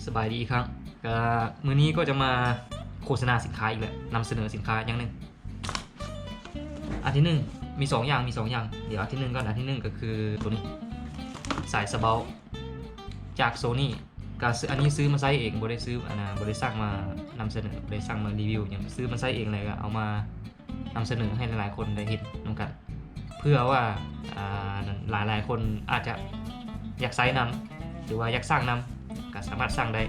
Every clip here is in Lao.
ສະບາຍດີອີກຄັ້ງ. ກະມື້ນີ້ກໍຈະມາໂຄສະນາສິນຄ້າອີກແຫຼະ, ນຳສະເໜີສິນຄ້າຢ່າງໜຶ່ງ. ອັນທີໜຶ່ງ ມີສອງຢ່າງ, ມີສອງຢ່າງ. ດຽວອັນທີໜຶ່ງກ່ອນ. ອັນທີໜຶ່ງກໍຄືໂຕນີ້ ສາຍສະເບົາຈາກໂຊນີ. ກະ ອັນນີ້ຊື້ມາໃຊ້ເອງ, ບໍ່ໄດ້ຊື້ ອັນນ່າ ບໍ່ໄດ້ສັ່ງມານຳສະເໜີ, ບໍ່ໄດ້ສັ່ງມາຣີວິວຫຍັງ, ຊື້ມາໃຊ້ເອງ ແລ້ວກະເອົາມາ ນຳສະເໜີໃຫ້ຫຼາຍໆຄົນໄດ້ເຫັນນຳກັນ ເພື່ອວ່າ ອ່າ ຫຼາຍໆຄົນອາດຈະຢາກໃຊ້ນຳ ຫຼືວ່າຢາກສັ່ງນຳ ກໍສາມາດສັ່ງໄດ້.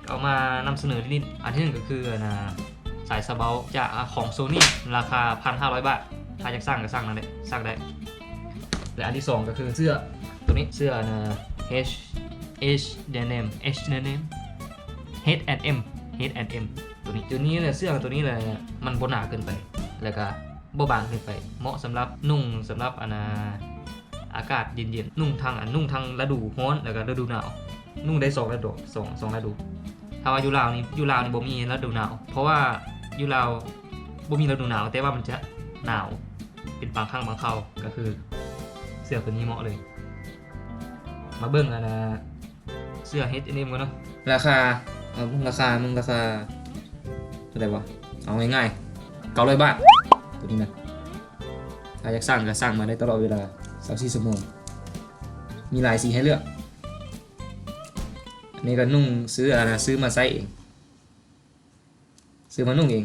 ເອົາມານຳສະເໜີນິດໆ. ອັນທີໜຶ່ງກໍຄື ອັນນ່າ ສາຍສະເບົາຈາກ ອາ ຂອງໂຊນີ ລາຄາພັນຫ້າຮ້ອຍບາດ. ຖ້າຢາກສັ່ງກໍສັ່ງນັ້ນແຫຼະ ສັ່ງໄດ້. ແລະ ອັນທີສອງກໍຄືເສື້ອໂຕນີ້ ເສື້ອ ອັນນ່າ H H&M H&M H&M ໂຕນີ້ ໂຕນີ້ແຫຼະ ເສື້ອໂຕນີ້ແຫຼະ ມັນບໍ່ໜາເກີນໄປ ແລ້ວກະ ບໍ່ບາງເກີນໄປ, ເໝາະສຳລັບນຸ່ງ ສຳລັບ ອັນນ່າ ອາກາດເຢັນໆ, ນຸ່ງທັງ ອາ ນຸ່ງທັງລະດູຮ້ອນ ແລ້ວກະລະດູໜາວ, ນຸ່ງໄດ້ສອງລະດູ ສອງ ສອງລະດູ. ຖ້າວ່າຢູ່ລາວນີ້ ຢູ່ລາວນີ້ບໍ່ມີລະດູໜາວ ເພາະວ່າຢູ່ລາວບໍ່ມີລະດູໜາວ ແຕ່ວ່າມັນຈະໜາວເປັນບາງຄັ້ງບາງຄາວ. ກະຄືເສື້ອໂຕນີ້ເໝາະເລີຍ. ມາເບິ່ງ ອັນນ່າ ເສື້ອ H&M ກ່ອນເນາະ. ລາຄາ ເອົາເບິ່ງລາຄາ ເບິ່ງລາຄາເທົ່າໃດວະ? ເອົາງ່າຍໆ ເກົ້າຮ້ອຍບາດ ໂຕນີ້ນະ. ຖ້າຢາກສັ່ງກໍສັ່ງມາໄດ້ຕະຫຼອດເວລາ ຊາວສີ່ຊົ່ວໂມງ. ມີຫຼາຍສີໃຫ້ເລືອກ. ອັນນີ້ກໍນຸ່ງ ຊື້ ອັນນ່າ ຊື້ມາໃຊ້ເອງ ຊື້ມານຸ່ງເອງ.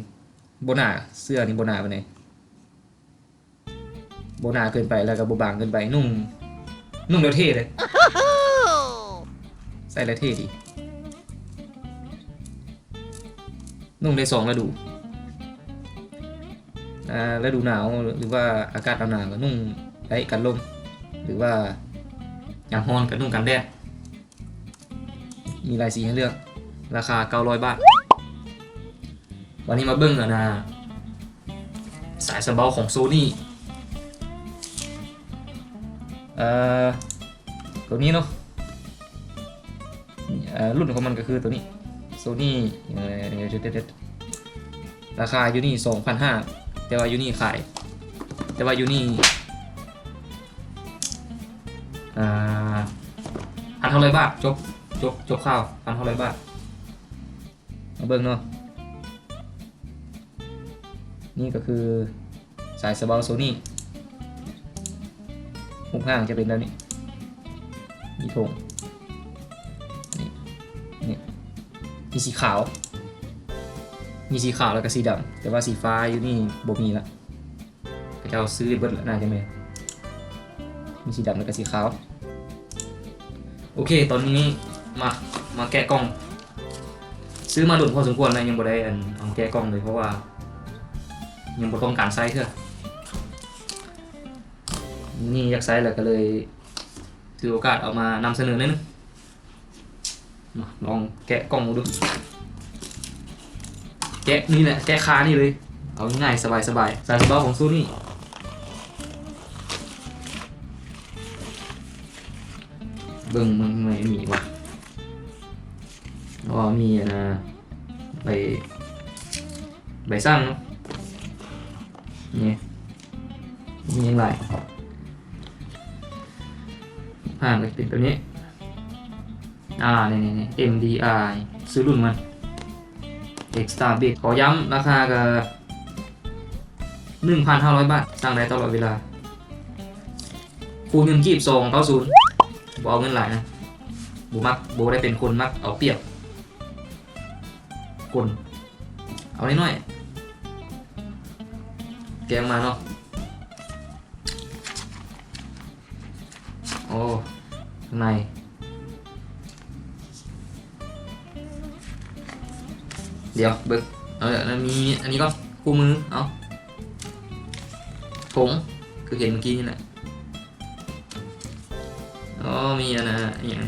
ບໍ່ໜາ ເສື້ອນີ້ບໍ່ໜາປານໃດ. ບໍ່ໜາເກີນໄປ ແລ້ວກໍບໍ່ບາງເກີນໄປ. ນຸ່ງ ນຸ່ງແລ້ວເທ່ເດ້. ໃສ່ແລ້ວເທ່ດີ. ນຸ່ງໄດ້ສອງລະດູ. ອາ ລະດູໜາວ ຫຼືວ່າອາກາດໜາວໆ ກໍນຸ່ງໄດ້ກັນລົມ ຫຼືວ່າຍາມຮ້ອນກໍນຸ່ງກັນແດດ. ມີຫຼາຍສີໃຫ້ເລືອກ. ລາຄາເກົ້າຮ້ອຍບາດ. ບາດນີ້ມາເບິ່ງ ອັນນ່າ ສາຍສະເບົາຂອງໂຊນີ ເອີ ໂຕນີ້ເນາະ. ເອີ ລຸ້ນຂອງມັນກໍຄືໂຕນີ້ ໂຊນີ ເອີ ລາຄາຢູ່ນີ້ສອງພັນຫ້າ ແຕ່ວ່າຢູ່ນີ້ຂາຍ ແຕ່ວ່າຢູ່ນີ້ ອ່າ ພັນຫ້າຮ້ອຍບາດ. ຈົບ ຈົບ ຈົບຂ່າວ ພັນຫ້າຮ້ອຍບາດ. ມາເບິ່ງເນາະ ນີ້ກໍຄືສາຍສະເບົາໂຊນີ ຮູບຮ່າງຈະເປັນແບບນີ້ ມີຖົງ ນີ້ ນີ້ ມີສີຂາວ ມີສີຂາວ ແລ້ວກໍສີດຳ ແຕ່ວ່າສີຟ້າຢູ່ນີ້ບໍ່ມີລະ. ເຂົາເຈົ້າຊື້ໄດ້ເບິດລະ ໜ້າຈະແມ່ນ ມີສີດຳ ແລ້ວກໍສີຂາວ. ໂອເຄ ຕອນນີ້ມາ ມາແກະກ່ອງ. ຊື້ມາດົນພໍສົມຄວນແລ້ວ ຍັງບໍ່ໄດ້ ອັນ ເອົາແກະກ່ອງເລີຍ ເພາະວ່າຍັງບໍ່ຕ້ອງການໃຊ້ເທື່ອ. ນີ້ຢາກໃຊ້ແລ້ວ ກໍເລີຍຖືໂອກາດເອົາມານຳສະເໜີໜ້ອຍໜຶ່ງ. ມາລອງແກະກ່ອງເບິ່ງດູ. ແກະນີ້ແຫຼະ ແກະຄານີ້ເລີຍ ເອົາງ່າຍໆ ສະບາຍໆ. ສາຍສະເບົາຂອງໂຊນີ ເບິ່ງມັນ ມັນມີຫວະ. ອໍ ມີ ອັນນ່າ ໃບ ໃບສັ່ງເນາະ. ນີ້ ມີຫຍັງຫຼາຍ ຫາງກໍເປັນແບບນີ້. ອ່າ ນີ້ໆໆ ເອັມດີອາ ຊື່ລຸ້ນມັນ ເອັກສະຕາບິກ. ຂໍຢ້ຳລາຄາກໍໜຶ່ງພັນຫ້າຮ້ອຍບາດ, ສັ່ງໄດ້ຕະຫຼອດເວລາ. ຄູນເງິນກີບສອງເກົ້າສູນ ບໍ່ເອົາເງິນຫຼາຍນະ, ບໍ່ມັກ ບໍ່ໄດ້ເປັນຄົນມັກເອົາປຽບຄົນ. ເອົາໜ້ອຍໆ ແກະອອກມາເນາະ. ໂອ້ ຂ້າງໃນ ດຽວເບິ່ງ ເອົາ ແລ້ວມີອັນນີ້ກ່ອນ ຄູ່ມື ເອົາ ຖົງ ຄືເຫັນເມື່ອກີ້ນີ້ແຫຼະ. ອໍ ມີອັນນ່າ ອີຫຍັງ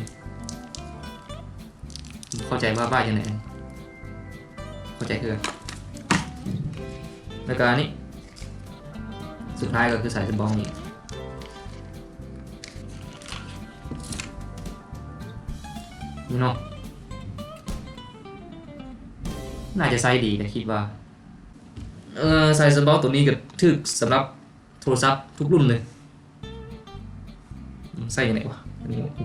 ບໍ່ເຂົ້າໃຈວ່າປ້າຍຈັ່ງໃດ ເຂົ້າໃຈຄືກັນ. ແລ້ວກະອັນນີ້ ສຸດທ້າຍກໍຄືສາຍສະບອງນີ້ ນີ້ເນາະ. ໜ້າຈະໃຊ້ດີນະ ຄິດວ່າ ເອີ ສາຍສະບອງໂຕນີ້ກໍຖືກສຳລັບ ໂທລະສັບທຸກລຸ້ນເລີຍ. ໃສ່ຈັ່ງໃດວະ ອັນນີ້ ໂອ້ໂຫ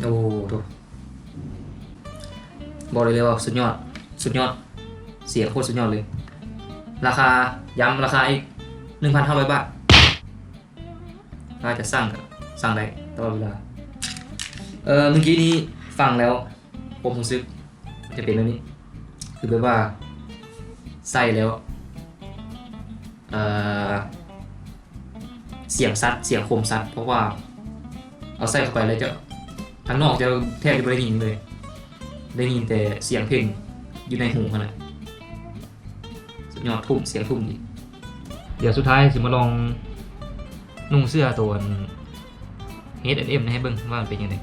ໂອ້ໂຫ ໂອ້ໂຫ ໂອ້ໂຫ. ບອກໄດ້ເລີຍວ່າສຸດຍອດ ສຸດຍອດ ສຽງໂຄດສຸດຍອດເລີຍ. ລາຄາ ຢ້ຳລາຄາອີກ ໜຶ່ງພັນຫ້າຮ້ອຍບາດ. ຖ້າຈະສັ່ງກໍສັ່ງໄດ້ຕະຫຼອດເວລາ. ເອີ ເມື່ອກີ້ນີ້ຟັງແລ້ວ ຄວາມຮູ້ສຶກຈະເປັນແບບນີ້ ຄືແບບວ່າໃສ່ແລ້ວ ເອີ ສຽງຊັດ ສຽງຄົມຊັດ ເພາະວ່າເອົາໃສ່ເຂົ້າໄປແລ້ວຈະ ທາງນອກຈະແທບຈະບໍ່ໄດ້ຍິນເລີຍ ໄດ້ຍິນແຕ່ສຽງເພງຢູ່ໃນຫູຫັ້ນແຫຼະ. ສຸດຍອດ ທຸ້ມ ສຽງທຸ້ມດີ. ດຽວສຸດທ້າຍຊິມາລອງນຸ່ງເສື້ອໂຕອັນ ເອສ ແອນ ເອັມ ໃຫ້ເບິ່ງວ່າມັນເປັນຈັ່ງໃດ.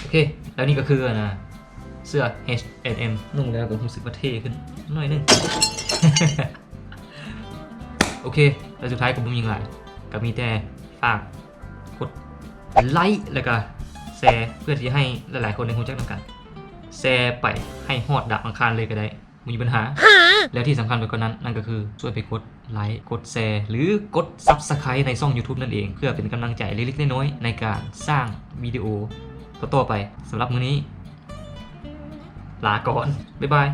ໂອເຄ ແລ້ວນີ້ກໍຄືອັນນ່າ ເສື້ອ ເອສ ແອນ ເອັມ ນຸ່ງແລ້ວກໍຮູ້ສຶກວ່າເທ່ຂຶ້ນໜ້ອຍໜຶ່ງ. ໂອເຄ ແລ້ວສຸດທ້າຍກໍບໍ່ມີຫຍັງຫຼາຍ ກໍມີແຕ່ຝາກກົດໄລ ແລ້ວກໍແຊ ເພື່ອທີ່ຈະໃຫ້ຫຼາຍໆຄົນໄດ້ຮູ້ຈັກນຳກັນ. ແຊໄປໃຫ້ຮອດດາວອັງຄານເລີຍກໍໄດ້ ບໍ່ມີບັນຫາ. ແລ້ວທີ່ສຳຄັນໄປກວ່ານັ້ນ ນັ້ນກໍຄືຊ່ວຍໄປກົດໄລ ກົດແຊ ຫຼື ກົດ Subscribe ໃນຊ່ອງ YouTube ນັ້ນເອງ ເພື່ອເປັນກຳລັງໃຈເລັກໆນ້ອຍໆໃນການສ້າງວິດີໂອຕໍ່ໆໄປ. ສຳລັບມື້ນີ້ ລາກ່ອນ ບາຍບາຍ.